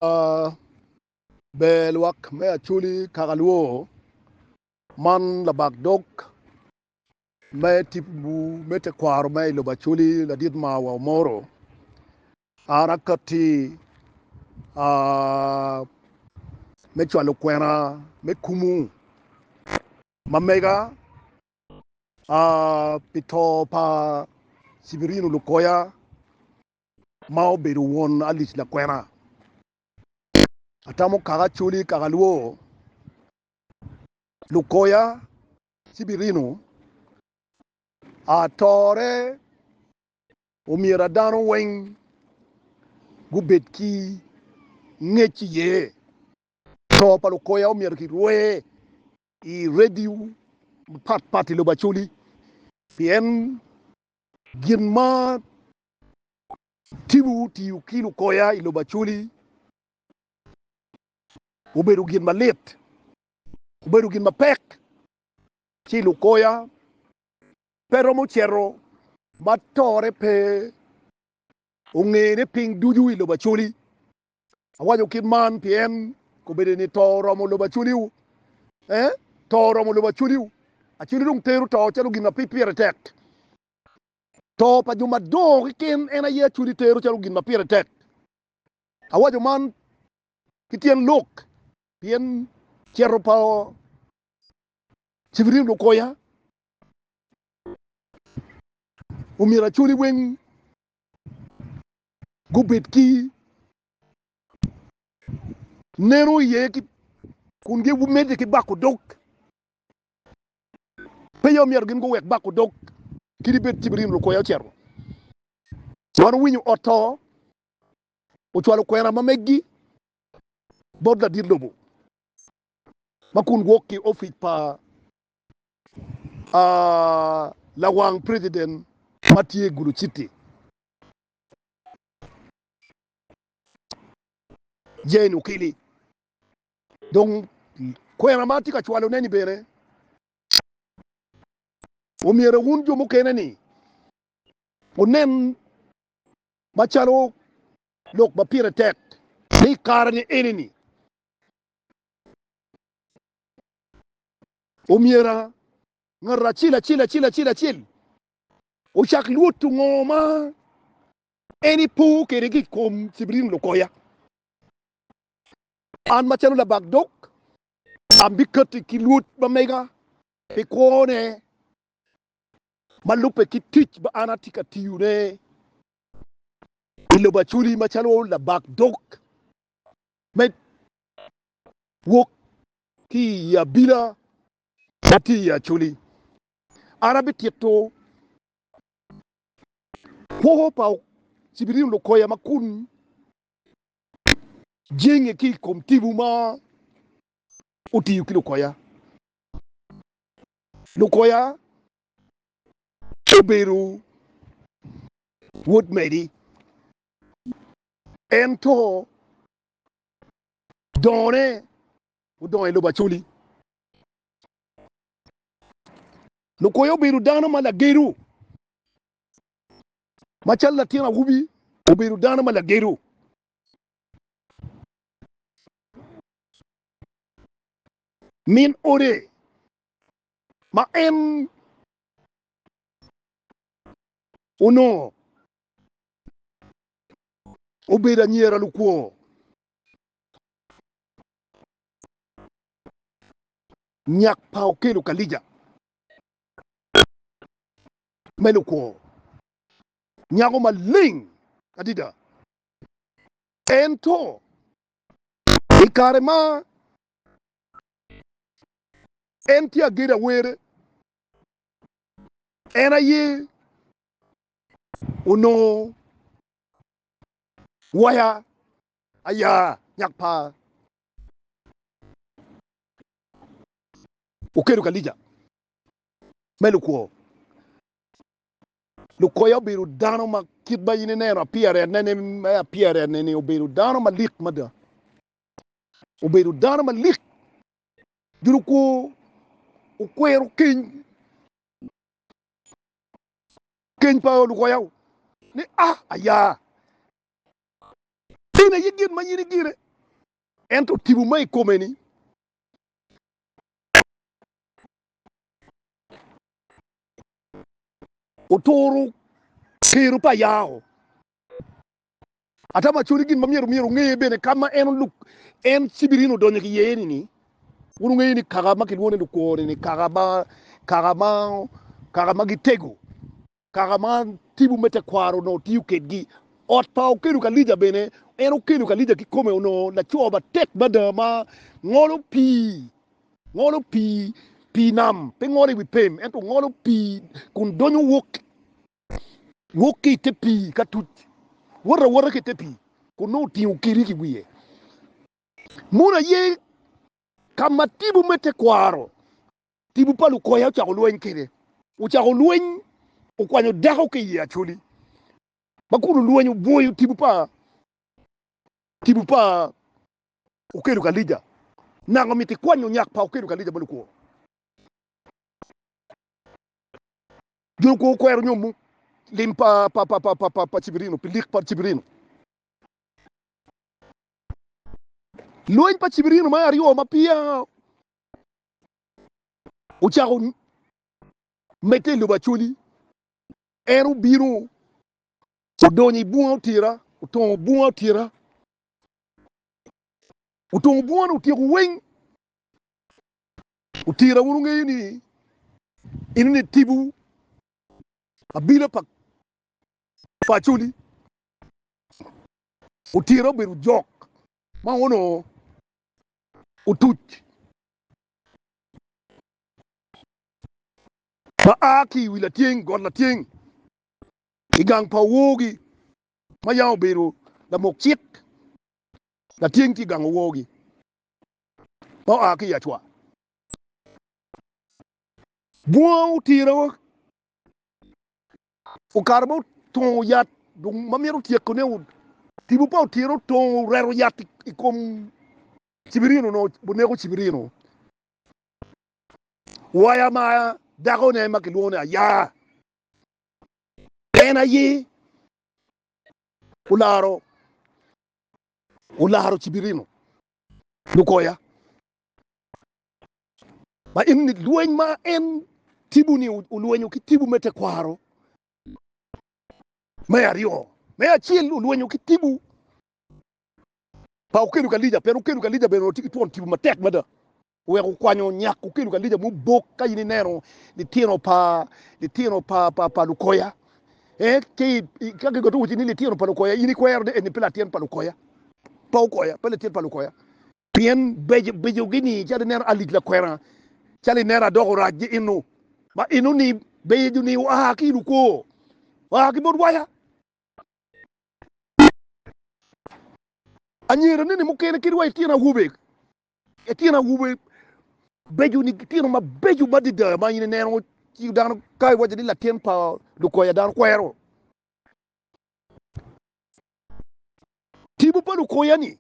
Ber lwak me Acholi kaka lwor man labak dog me tipo me tekwaro me i lobo Acholi ladit Mawa Omoro an akatti me cwalo kwena me kumu ma mega pi to pa Cibirino Lukoya ma obedo won Alice Lakwena. Atamo kaka Acholi kaka Lwor, Lukoya Cibirino atore omyero dano weng gubed ki ngec iye. To pa Lukoya omyero kirwe i redio mapat pat i lobo Acholi pien gin ma Tipo tiyo ki lukoya i lobo Acholi obedo gin malit, obedo gin mapek, ci lukoya pe romo cito ma tore pe ongene piny ducu i lobo Acholi. Awaco kit man pien kobedo ni to oromo lobo Acholi-wu, ee, to oromo lobo Acholi-wu. Acholi dong tero to calo gin ma pe pire tek. To pa jo madongo keken en aye Acholi tero calo gin ma pire tek. Awaco man ki tyen lok pien cito pa Civirin Lukoya omyero Acholi weng gubed ki neno iye kun gimedde ki bako dog. Pe ya omyero gin guwek bako dog kadi bed Cibirim Lukoya ocito. Wan owinyo ot to ocwalo kwena ma meggi bot ladit lobo ma kun wok ki opic pa lawang preciden ma tye i Gulu Citi, Jane Okili. Dong kwena ma atye ka cwalone-ni bene omyero wun jo mukene-ni wunen macalo lok ma pire tek ni i kare-ni eni-ni omyero ngat acel acel acel acel acel ocak lwoto ngo ma en epo kwede ki i kom Cibrino Lukoya. An macalo labak dog, abikatti ki lwod ma mega pi kwone ma lubbe ki tic ma an atye ka tiyone i lobo Acholi macalo labak dog me wok ki i abila ma tye i Acholi. An abitito kwo pa Cibrino Lukoya ma kun jenge ki i kom tipo ma otiyo ki lukoya. Lukoya obedo wod medi, ento dongone odongo i lobo Acholi. Lukoya obedo dano ma lagedo. Macalo latin awobi, obedo dano ma lagedo. Min ode ma en onongo obedo anyira lukwor. Nyak pa Okello Kalija. Me lukwor nyako maleng adada. Ento i kare ma en tye agedo awere, en aye onongo waya aya nyak pa Okello Kalija. Me lukwor. Lukoya obedo dano ma kit ma in ineno apiyarene me apiyarene-ni obedo dano malik mada. Obedo dano malik. Jo lukwor okwero keny keny pa lukoya ni a aya. In aye gin ma in igire. Ento tipo ma i kome-ni oturo kero pa yako. Ata macoli gin ma myero myero onge bene ka ma en oluk en Cibirin odonyo ki iye ni wun wungeyo ni kaka ma kilwongo ni lukwor ni kaka ma kaka ma kaka ma gitego kaka ma tipo me tekwaro onongo tiyo kedgi. Ot pa Okello Kalija bene en Okello Kalija kikome onongo laco matek mada ma ngolo pii ngolo pii pii nam pe ngolo i wi pem ento ngolo pii kun donyo wok wok ki i te pii ka tuc, woto awota ki i te pii kun nongo otingo kidi ki i wiye. Mono aye ka ma tipo me tekwaro, tipo pa lukoya ocako lweny kwede. Ocako lweny, okwanyo dako ki i Acholi, ma kun olwenyo obwoyo tipo pa tipo pa Okello Kalija. Nanga omito ikwanyo nyak pa Okello Kalija ma lukwor. Jo lukwor okwero nyomo lim pa pa Cibirino pi lik pa Cibirino. Lweny pa Cibirino me aryo ma peya ocako medde i lobo Acholi, en obino odonyo i bunga otira, otongo bunga otira, otongo bunga-ni otyeko weng. Otira wun wungeyo ni in-ni tipo abila pa Acholi. Otira obedo jok ma onongo otuc ma a ki i wi latyeng, got latyeng, i gang pa owogi ma yam obedo lamok cik. Latyeng tye i gang owogi. Ma oa ki i acwa. Bunga otira okato ma otongo yat dong ma mito tyekone tipo pa otira otongo oreto yat i kom Cibirino onongo oneko Cibirino waya ma dakone ma kilwongo ni Aya en aye olaro olaro Cibirino. Lukoya ma in ni lweny ma en tipo ni olwenyo ki tipo me tekwaro me aryo, me acel olwenyo ki tipo pa Okello Kalija pien Okello Kalija bene onongo tye ki twon tipo matek mada oweko okwanyo nyak Okello Kalija mubok ka in ineno litino pa litino pa pa pa Lukoya eh ki ka gigoto wacci ni litino pa Lukoya in ikwero ni eni pe latin pa Lukoya. Pe okoya, pe latin pa lukoya. Pien becogi-ni calo ineno alic lakwena, calo ineno adoko rac-gi eno, ma eno-ni beco-ni oa ki i lukwo, oa ki bot waya. Anyira-ni mukene kadi wa itino awobe, itino awobe beco-ni gitino mabeco madada ma in ineno ci dano ka iwaco ni latin pa lukoya dano kwero. Tipo pa lukoya-ni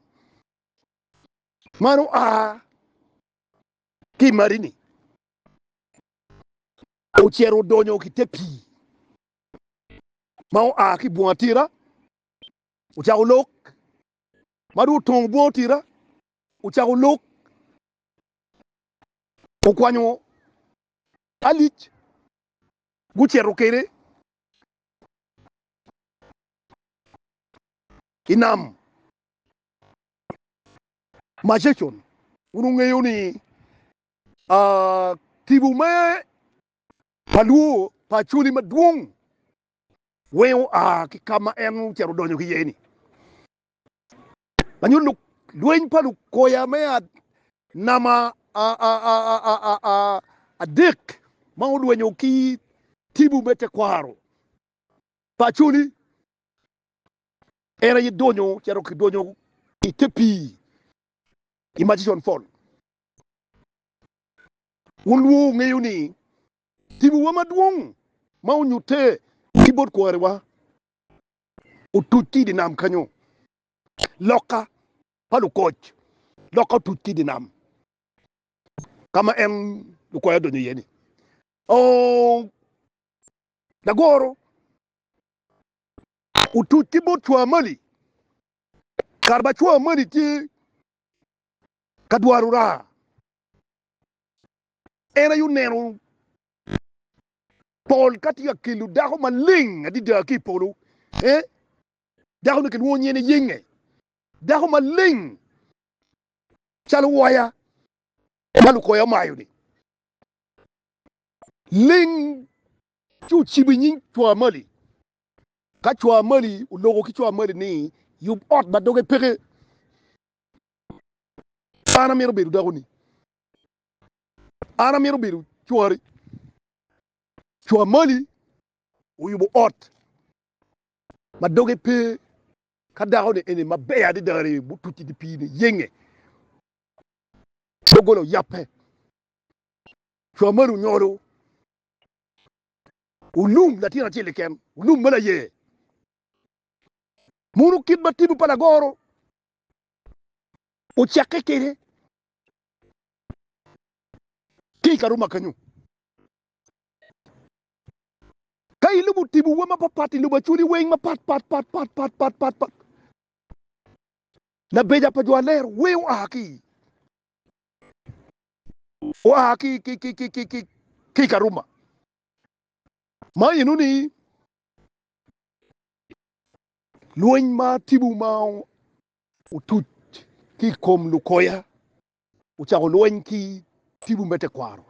man oa ki i mari-ni ocito odonyo ki te pii ma oa ki i bunga tira, ocako lok, ma dong otongo bunga tira, ocako lok, okwanyo alic gucito kwede. I nam Macecon, wun wungeyo ni tipo me pa lwor pa Acholi madwong weng oa ki ka ma en ocito odonyo ki iye-ni. Ma nyuto lweny pa lukoya me nama adek ma olwenyo ki tipo me tekwaro pa Acholi. En aye donyo cito ki donyo i te pii i Murchison Fall. Wun lwor wungeyo ni timowa madwong ma onyutte ki bot kwariwa otuc ki i dye nam kanyo. Loka pa lukoc loka otuc ki i dye nam ka ma en lukoya odonyo iye-ni. Lagoro otuc ki bot cwa mali, kare ma cwa mali tye. Ka dwaro raa, en aye oneno pol ka tye ka kelo dako maleng adada ki i polo. Eh, dako-ni kilwongo nyinge ni Yenge, dako maleng calo waya ma lukoya omayo-ni. Leng ci ocibo i nying cwar mali. Ka cwar mali oloko ki cwar mali ni, Yub ot ma doge peke. An amito bedo dakoni. An amito bedo cwari. Cwar mali oyubo ot ma doge pe ka dako-ni eni maber adada-ni gutuc i dye pii-ni yenge. Doggola oyabbe. Cwar mali onyolo olum latin acel keken, olum ma laye. Mono kit ma tipo pa lagoro ocakke kwede ki i Karuma kenyo. Ka ilubo tipowa mapatpat i lobo Acholi weng mapat pat pat pat pat pat pat pat, labeja pa jo aler weng oa ki oa ki ki ki ki ki ki ki i Karuma. Ma eno-ni lweny ma tipo ma otuc ki i kom lukoya ocako lweny ki tipo me tekwaro.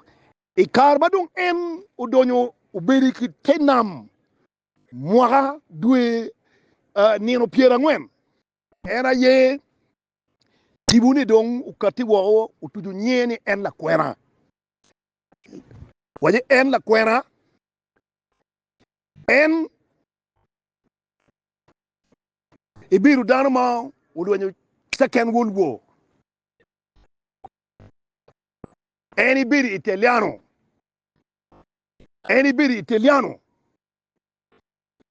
I kare ma dong en odonyo obedo i te nam mwaka dwe nino pyerangwen, en aye tipo-ni dong okatti woko otuco nyinge ni en lakwena. Waco en lakwena, en Ibedo dano ma olwenyo Second World War. En ibedo Italiano. En ibedo Italiano.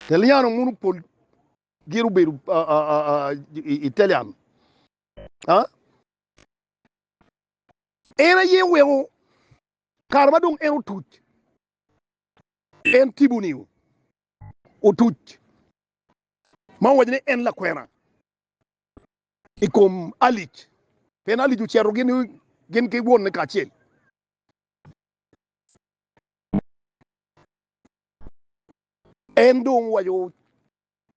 Italiano mono pol gin obedo Italian. En aye oweko kare ma dong en otuc en tipo-ni otuc ma owaco ni en lakwena i kom Alic, pien Alic ocito gin ki wonne kacel. En dong owaco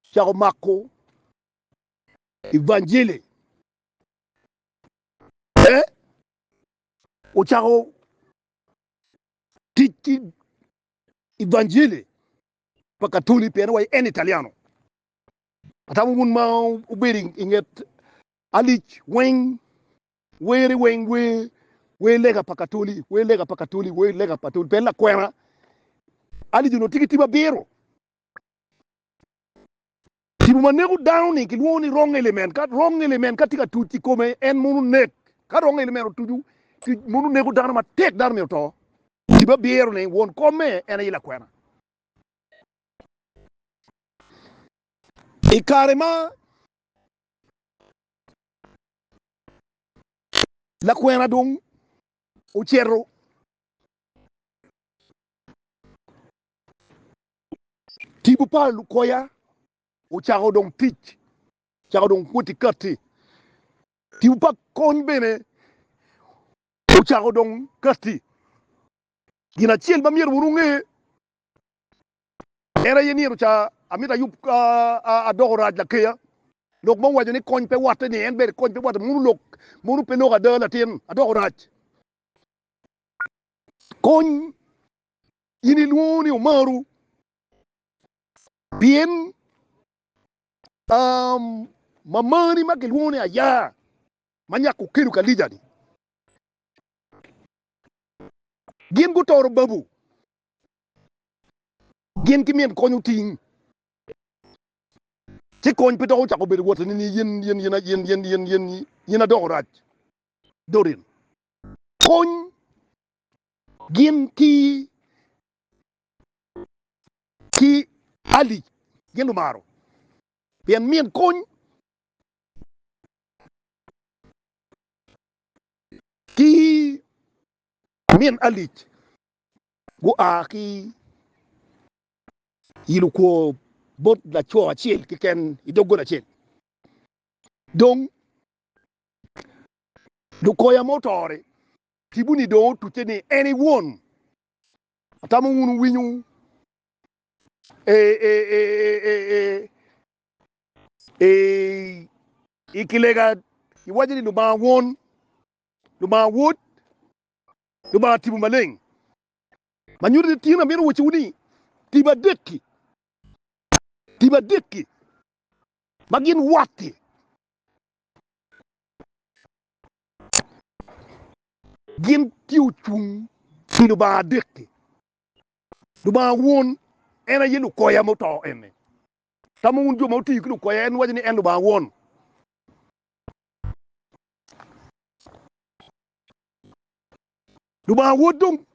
ocako mako Evanjili, ocako tic ki Evanjili pa Katoli pien wa en Italiano. Atamo wun ma wubedo i nget Alic weng, weri weng wer, wer lega pa Katoli, wer lega pa Katoli, wer lega pa Katoli pien lakwena Alic onongo tye ki tipo abiro. Tipo ma neko dano-ni kilwongo ni wrong element. Ka wrong element ka tye ka tuc i kome en mono nek. Ka wrong element otucu mono neko dano matek dano myero oto. Tipo abiro-ni won komme en aye lakwena. I kare ma lakwena dong ocito tipo pa lukoya ocako dong tic, ocako dong woti katti. Tipo pa kony bene ocako dong katti. Gin acel ma myero wun wunge en aye nino ca amito ayub adoko rac lakeya. Lok ma owaco ni kony pe watte ni en bene kony pe watte mono lok mono pe lok ada latin adoko rac. Kony in ilwongo ni omaru pien mamani ma gilwongo ni aya ma nyako okelo kalija-ni Gin gutoro babu, gin ki min kony oting, ci kony pe dok ocako bedo wotoni ni yin, yin, yin, yin, yin, yin, yin, yin adoko rac. Dorin. Kony gin ki, ki Ali gin lumaro, pien min kony ki min Alic gua ki i lukwor bot laco acel keken i doggola acel. Dong. Lukoya ma oto-ri, tipo-ni dong otucce ni en i won. Atamo wun wuwinyo i kilega iwaco ni Lubanga Won, Lubanga Wod, Lubanga Tipo Maleng. Ma nyuto ni tin amito wacciwu ni tipo adek-ki, tipo adek-ki ma gin wat-ti. Gin tye ocung pi Lubanga adek-ki. Lubanga Won en aye lukoya muto eni. Tamo wun jo ma wutiyo ki lukoya en waco ni en Lubanga Won. Lubanga Wod dong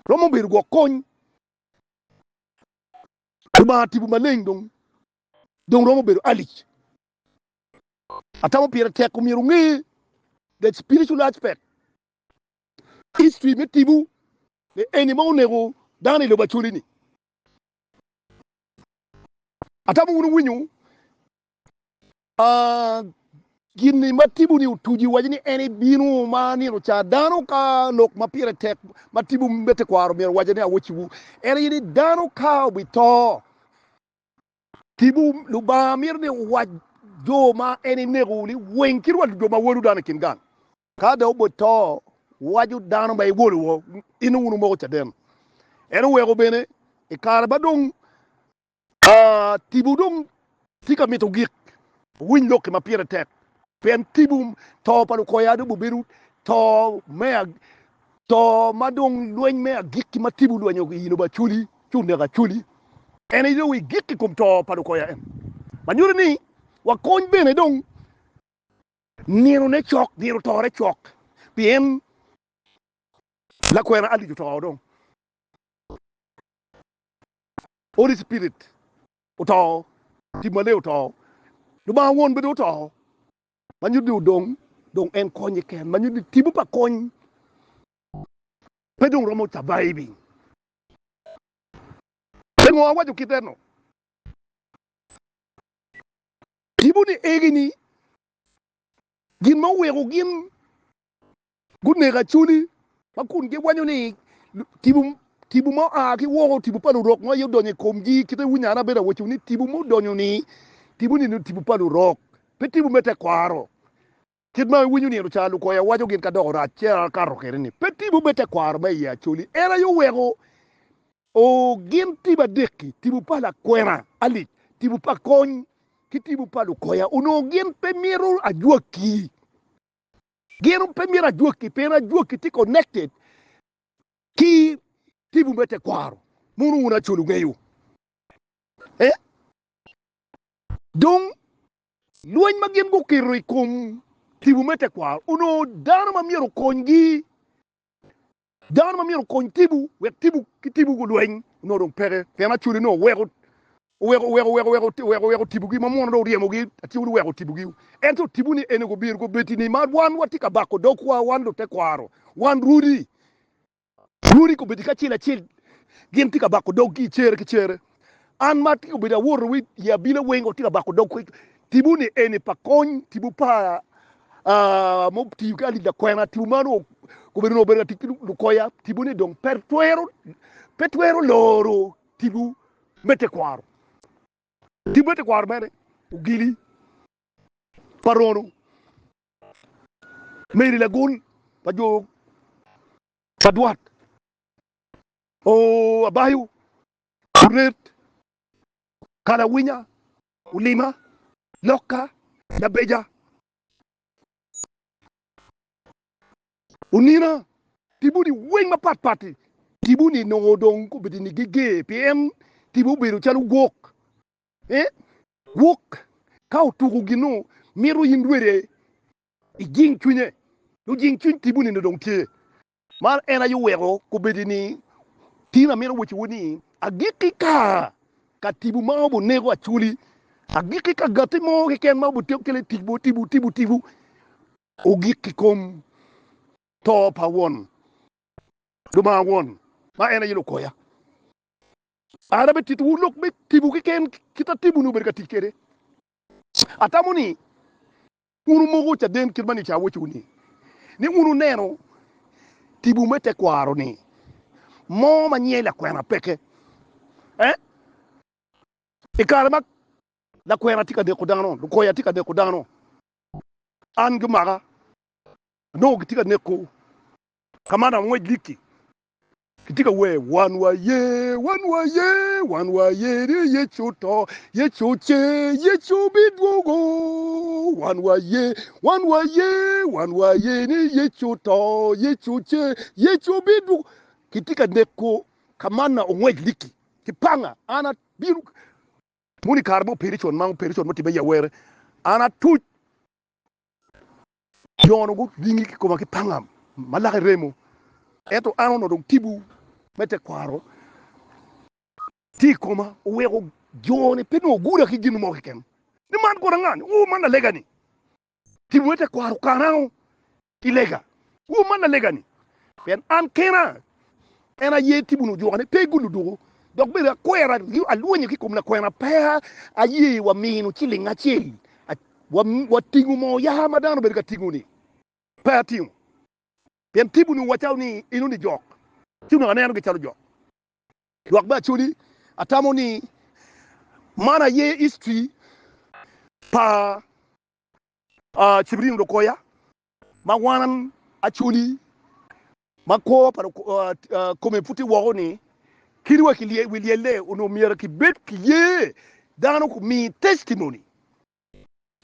romo bedo gwok kony. Lubanga Tipo Maleng dong dong romo bedo alic. Atamo pire tek omyero wunge the spiritual aspect, history me tipo ni eni ma oneko dano i lobo Acholi ni. Atamo wun wuwinyo gin ni ma tipo ni otuci waco ni en ebino ma nino ca dano ka lok ma pire tek ma tipo me tekwaro myero owaco ni awociwu en aye ni dano ka obito Tipo Lubanga mito ni owac jo ma en ineko ni weng kit wa jo ma wolu dano i kin gang. Ka dong oboto waco dano ma iwolo wo, in wun wumoko caden. En oweko bene i kare ma dong tipo dong tye ka mito gik, wuwiny lokki ma pire tek, pien tipo to pa lukoya dong obedo to me To ma dong lweny me agikki ma tipo olwenyo i lobo Acholi ci oneko Acholi, en aye dong igik i kom to pa lukoya en. Ma nyuto ni wakony bene dong ninone cok, nino tore cok, pien lakwena Alic oto dong. Holy Spirit oto, Tipo Maleng oto, Lubanga Won bene oto. Ma nyuto ni odong dong en kony keken, ma nyuto ni tipo pa kony pe dong romo surviving. Pingo awaco kit eno? Tipo ni egi-ni gin ma oweko gin Guneko Acholi ma kun giwaco ni tipo ma oa ki woko, tipo pa lurok ma aye odonyo i komgi. Kite iwinyo an abedo awaco ni tipo ma odonyo-ni, tipo-ni ni tipo pa lurok, pe tipo me tekwaro. Kit ma iwinyo nino ca lukoya waco gin ka dok orac ci akato kwede-ni, pe tipo me tekwaro ma i Acholi. En aye oweko gin tipo adek-ki, tipo pa lakwena Alic, tipo pa Kony ki tipo pa lukoya onongo gin pe mito ajwaki. Gin pe myero ajwaki pien ajwaki tye connected ki tipo me tekwaro mono wun Acholi wungeyo. Eh? Dong lweny ma gin guketo i kom tipo me tekwaro onongo dano ma myero okonygi Dano ma myero okony tipo wek tipo ki tipo gulweny onongo dong peke, pien Acholi onongo oweko oweko oweko oweko oweko oweko oweko tipogi ma muno dong oryemogi atika oweko tipogi. Ento tipo-ni eni gubino gobedi ni ma wan watye ka bako dogwa wan lutekwaro, wan rwodi. Rwodi gobedi kacel acel gin tye ka bako doggi i cere ki cere. An ma atye obedo awoto wi i abila weng watye ka bako dog tipo ni eni pa kony tipo pa ma otiyo ki alida kwena tipo ma onongo obedo onongo obedo ka tic ki lukoya tipo ni dong pe twero pe twero loro tipo me tekwaro tipo me tekwaro mene ogili pa rono meri lagul pa jo pa dwat oo abayo Oret, Kalawinya, Olima, Lokka, Labeja, Onina, tipo-ni weng mapat pat-ti. Tipo-ni nongo dong obedo ni giger pien tipo obedo calo gwok. Eh, gwok ka otuko gin-nu mito in rwede ijing cwinye. Lujing cwiny tipo-ni dong tye. Man en aye oweko kobedi ni, Tin amito wacciwu ni, agikki ka ka tipo ma obuneko Acholi, agikki ka gatti mo keken ma obutyeko kele tipo, tipo, tipo, tipo, ogik i kom to pa won Lubanga Won, ma en aye lukoya. An abititowu lok me tipo keken, kit a tipo-ni obedo ka tic kwede. Atamo ni. Wun wumoko caden kit ma nica awacowu-ni, ni wun wuneno tipo me tekwaro-ni mo ma nyinge lakwena peke. Eh? I kare ma lakwena tye ka neko dano, lukoya tye ka neko dano, an gimaka, anongo gitye ka neko kamana angwec likki. Kitye ka wer, Wan waye, wan waye, wan waye ni Yecu oto, Yecu ocer, Yecu bidwogo. Wan waye, wan waye, wan waye ni Yecu oto, Yecu ocer, Yecu bidwogo. Kitye ka neko kamanna ongwec liki ki panga. An abino moni kare me operation ma operation mutimme i Awere, an atuc. Jo-nu guringi ki koma ki panga ma lake remo, ento an onongo dong tipo me tekwaro tye i koma, oweko jo-ni pe nongo guda ki gin mo keken. Ni man kono anga? Ni, Oo, man lalega-ni. Tipo me tekwaro okana i lega. Oo, man lalega-ni. Pien an kena en aye tipo-ni ojuka ni pe igulo duku, dok bene akwera alwenyo ki i kom lakwena pe aye wa mino ciling acel Watingo moo yaa ma dano obedo ka tingo-ni? Pe atingo. Pien tipo-ni owacca ni enoni jok, ci onongo anenogi calo jok. Lwak me Acholi, atamo ni man aye history pa Cibrino Lukoya ma wan Acholi ma kwo pa kome pud tye woko-ni, kadi wa ki wi lyelle onongo myero kibed ki ye dano gumi testimony.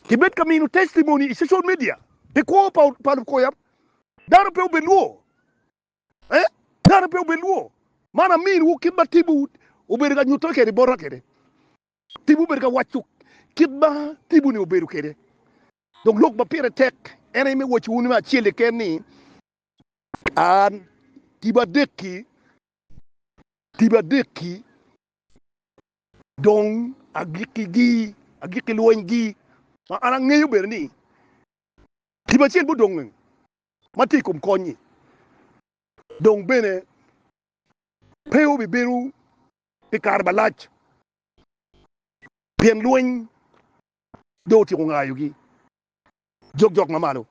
Kibed ka mino testimony i social media pi kwo pa lukoya. Dano pe obed lwor. Eh? Dano pe obed lwor. Man aminiwu kit ma tipo obedo ka nyutte kwede bota kwede. Tipo obedo ka waco kit ma tipo-ni obedo kwede. Dong lok ma pire tek en aye me wacowu ni me acel keken ni, An tipo adek-ki, tipo adek-ki dong agikkigi, agikki lwenygi, ma an angeyo bene ni tipo acel mudong ma tye i kom kony-nyi dong bene pe obibedo pi kare malac, pien lweny dong otyeko ngayogi jokjok ma malo.